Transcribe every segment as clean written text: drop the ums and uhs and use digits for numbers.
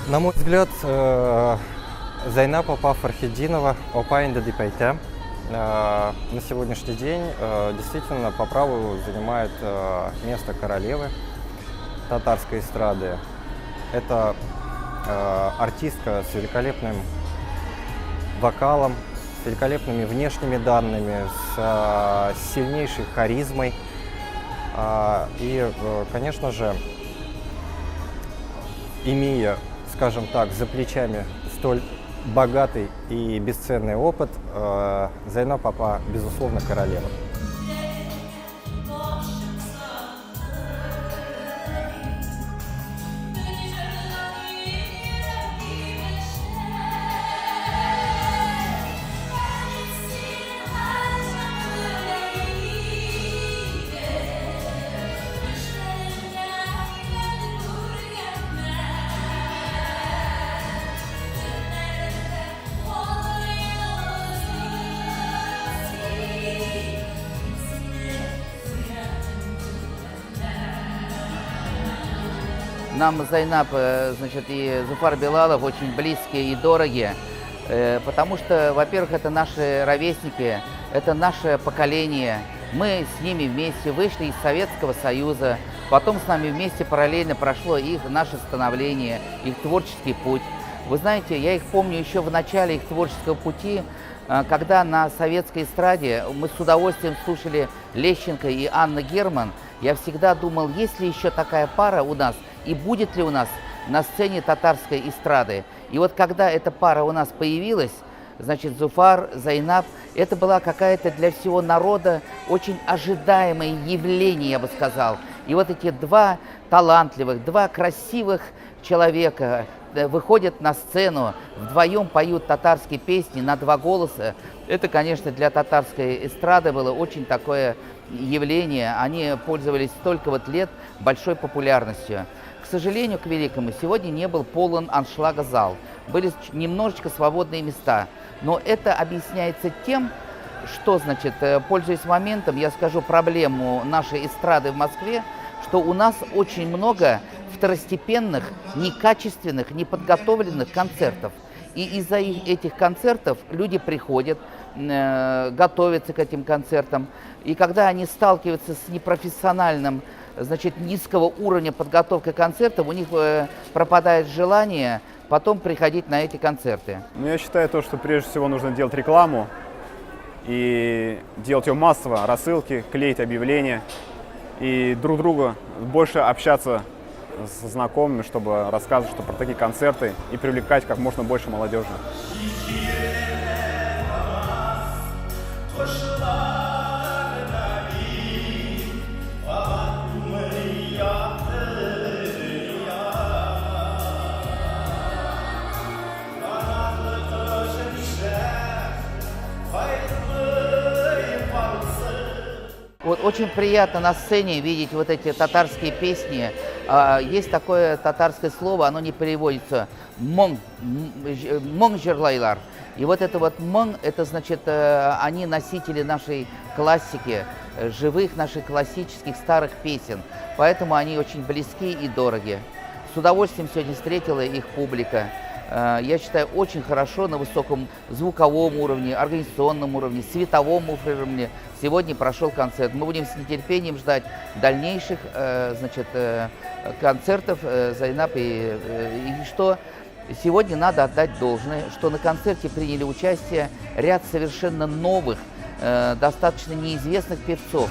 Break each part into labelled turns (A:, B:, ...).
A: На мой взгляд, Зайнаб апа Фархетдинова, апа инде дип әйтәм, на сегодняшний день действительно по праву занимает место королевы татарской эстрады. Это артистка с великолепным вокалом, с великолепными внешними данными, с сильнейшей харизмой. И, конечно же, имея, скажем так, за плечами столь богатый и бесценный опыт, Зайнаб апа, безусловно, королева.
B: Нам Зайнаб, значит, и Зуфар Билалов очень близкие и дорогие, потому что, во-первых, это наши ровесники, это наше поколение. Мы с ними вместе вышли из Советского Союза, потом с нами вместе параллельно прошло их наше становление, их творческий путь. Вы знаете, я их помню еще в начале их творческого пути, когда на советской эстраде мы с удовольствием слушали Лещенко и Анна Герман. Я всегда думал, есть ли еще такая пара у нас и будет ли у нас на сцене татарской эстрады. И вот когда эта пара у нас появилась, значит, Зуфар, Зайнаб, это была какая-то для всего народа очень ожидаемое явление, я бы сказал. И вот эти два талантливых, два красивых человека выходят на сцену, вдвоем поют татарские песни на два голоса. Это, конечно, для татарской эстрады было очень такое явление. Они пользовались столько вот лет большой популярностью. К сожалению, к великому, сегодня не был полон аншлага зал. Были немножечко свободные места. Но это объясняется тем, что, значит, пользуясь моментом, я скажу проблему нашей эстрады в Москве, что у нас очень много второстепенных, некачественных, неподготовленных концертов. И из-за этих концертов люди приходят, готовятся к этим концертам. И когда они сталкиваются с непрофессиональным, значит, низкого уровня подготовки концертов, у них пропадает желание потом приходить на эти концерты.
C: Я считаю то, что прежде всего нужно делать рекламу и делать ее массово, рассылки, клеить объявления и друг другу больше общаться с знакомыми, чтобы рассказывать, что про такие концерты и привлекать как можно больше молодежи.
B: Очень приятно на сцене видеть вот эти татарские песни. Есть такое татарское слово, оно не переводится. Моң, моң җырлайлар. И вот это вот моң, это значит, они носители нашей классики, живых наших классических старых песен. Поэтому они очень близки и дороги. С удовольствием сегодня встретила их публика. Я считаю, очень хорошо на высоком звуковом уровне, организационном уровне, световом уровне сегодня прошел концерт. Мы будем с нетерпением ждать дальнейших, концертов Зайнаб. И что сегодня надо отдать должное, что на концерте приняли участие ряд совершенно новых, достаточно неизвестных певцов.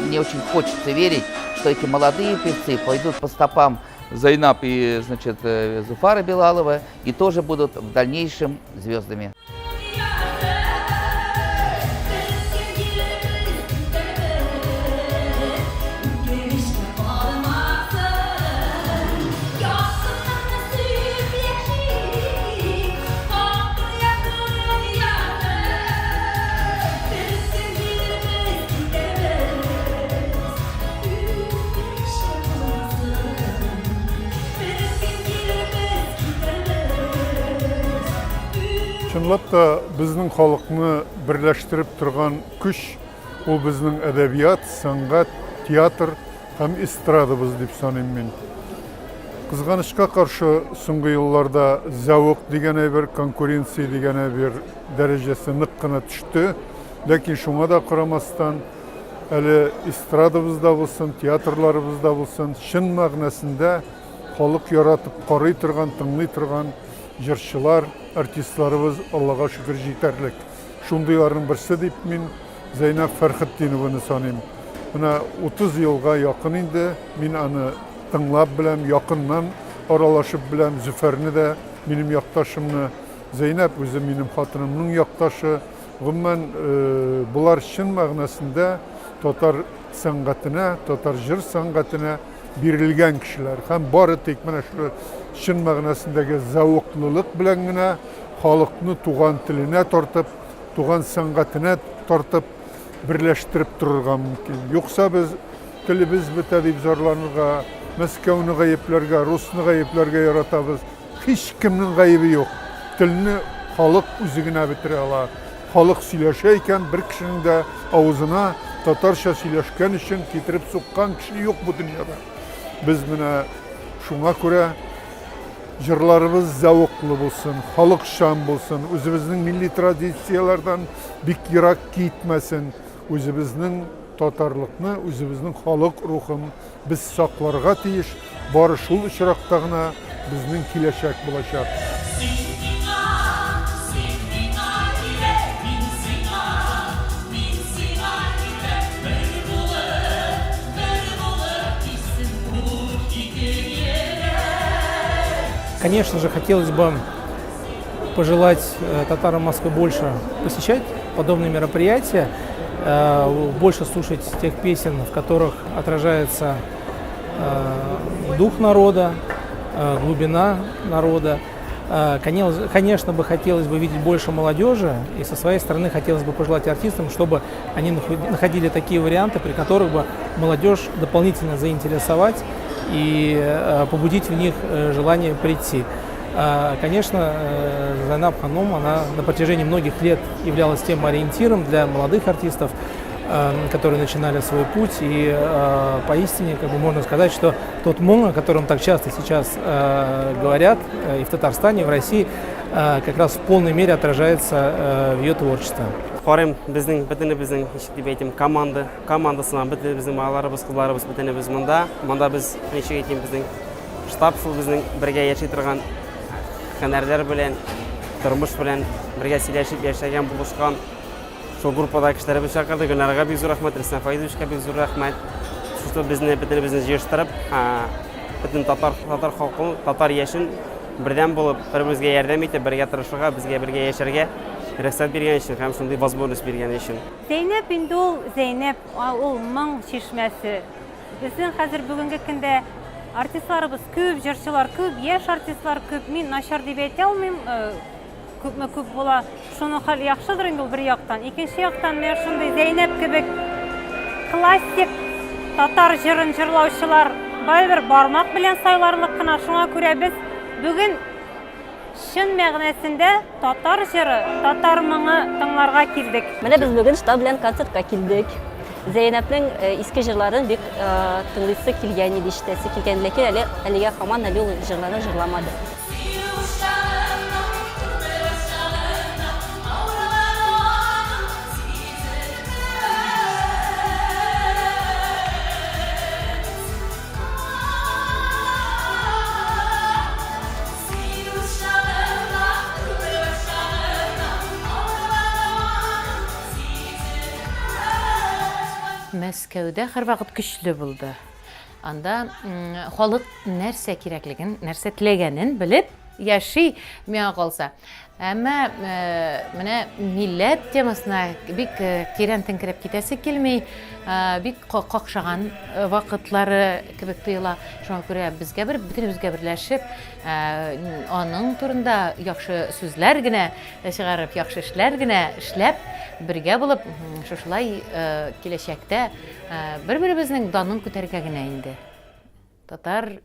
B: Мне очень хочется верить, что эти молодые певцы пойдут по стопам Зайнаб и Зуфара Билалова и тоже будут в дальнейшем звездами.
D: Чынлап та безнең халыкны берләштереп торган көч ул безнең әдәбият, сәнгать, театр һәм эстрадабыз дип саныйм мин. Кызганычка каршы, соңгы елларда зәвык дигән әйбер, конкуренция дигән әйбер дәрәҗәсе нык кына төште. Ләкин шуңа да карамастан, әле эстрадабызда булсын, театрларыбызда булсын, чын мәгънәсендә халык яратып карый торган, тыңлый торган җырчылар, артистларыбыз, Аллага шөкер, җитәрлек. Шундыйларның берсе дип мин Зәйнәб Фәрхетдинованы саныйм. Менә 30 елга якын инде мин аны тыңлап беләм, якыннан аралашып беләм. Зөфәрне дә, минем якташымны, Зәйнәб үзе минем хатынымның якташы. Гомумән, болар чын мәгънәсендә татар сәнгатенә, татар җыр сәнгатенә бирелгән кешеләр һәм бары тик менә шул чын мәгънәсендәге зәвыклылык белән генә халыкны туган теленә тартып, туган сәнгатенә тартып, берләштереп торырга мөмкин. Юкса без телебез бетә дип зарланырга, Мәскәүне гаепләргә, русны гаепләргә яратабыз. Һичкемнең гаебе юк. Телне халык үзе генә бетерә ала. Халык сөйләшә икән, бер кешенең дә авызына татарча сөйләшкән өчен китереп суккан кеше юк бу дөньяда. Без менә шуңа күрә җырларыбыз зәвыклы булсын, халыкчан булсын, үзебезнең милли традицияләрдән бик ерак китмәсен, үзебезнең татарлыкны, үзебезнең халык рухын без сакларга тиеш, бары шул очракта гына безнең киләчәк булачак.
E: Син миңа, син миңа кирәк, мин сиңа, мин сиңа кирәк, бер булып, бер булып типсен бу ике йөрәк.
F: Конечно же, хотелось бы пожелать татарам Москвы больше посещать подобные мероприятия, больше слушать тех песен, в которых отражается дух народа, глубина народа. Конечно бы хотелось бы видеть больше молодежи, и со своей стороны хотелось бы пожелать артистам, чтобы они находили такие варианты, при которых бы молодежь дополнительно заинтересовать и побудить в них желание прийти. Конечно, Зайнаб Ханум, она на протяжении многих лет являлась тем ориентиром для молодых артистов, которые начинали свой путь. И поистине, можно сказать, что тот моң, о котором так часто сейчас говорят и в Татарстане, и в России, как раз в полной мере отражается в ее творчестве.
G: Карыйм, безнең, бөтенебезнең, ничек дип әйтим, команда, командасына бөтенебезнең балаларыбыз, кызларыбыз, бөтенебез монда. Монда без, ничек әйтим, безнең штаб шул безнең бергә яши торган һөнәрләр белән, тормыш белән бергә сөйләшеп яшәгән, булышкан шул группада кешеләребез чакырды. Гөлнарга бик зур рәхмәт, Рөстәм Фаизовичка бик зур рәхмәт. Шушы безне, бөтенебезне җыештырып, бөтен татар, татар халкын, татар яшен бердәм булып, бер-беребезгә ярдәм итеп, бергә тырышырга, безгә бергә яшәргә рөхсәт биргән өчен һәм шундый возможность биргән өчен.
H: Зәйнәп инде ул, Зәйнәп, ул моң чишмәсе. Безнең хәзер бүгенге көндә артистларыбыз күп, җырчылар күп, яшь артистлар күп. Мин начар дип әйтә алмыйм, күпме күп була. Шуның хәл яхшыдыр инде ул бер яктан. Икенче яктан менә шундый Зәйнәп кебек классик татар җырын җырлаучылар барыбер бармак белән сайларлык кына. Шуңа күрә без бүген чын мәгънәсендә татар җыры, татар моңы тыңларга килдек.
I: Менә без бүген штаб белән концертка килдек. Зәйнәпнең иске җырларын бик тыңлыйсы килгән иде, ишетәсе килгән, ләкин әле әлегә һаман әле ул җырларны җырламады.
J: Мәскәүдә һәрвакыт көчле булды. Анда халык нәрсә кирәклеген, нәрсә теләгәнен белеп яши, миңа калса. Әмма менә милләт темасына бик тирәнтен кереп китәсе килми, бик какшаган вакытлары кебек тоела. Шуңа күрә безгә бер, бөтенебезгә берләшеп, аның турында яхшы сүзләр генә чыгарып, яхшы эшләр генә эшләп, бергә булып, шушылай киләчәктә бер-беребезнең данын күтәрергә генә инде. Татар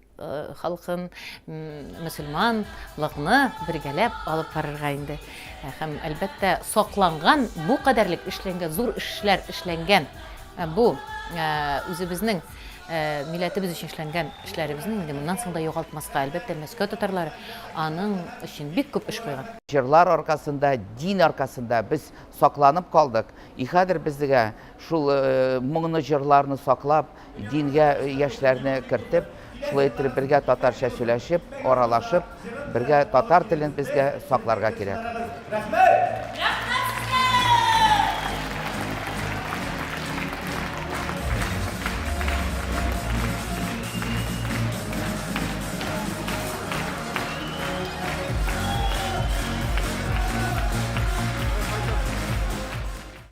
J: халкын, мөселманлыкны бергәләп алып барырга инде. Һәм, әлбәттә, сакланган, бу кадәрлек эшләнгән, зур эшләр эшләнгән бу үзебезнең милләтебез өчен эшләнгән эшләребезне инде моннан соң да югалтмаска. Әлбәттә, Мәскәү татарлары аның өчен бик күп эш куйган.
B: Җырлар аркасында, дин аркасында без сакланып калдык. И хәзер безгә шул моңны, җырларны саклап, дингә яшьләрне кертеп, шулай иттереп бергә татарча сөйләшеп, аралашып, бергә татар телен безгә сакларга кирәк.
E: Рәхмәт!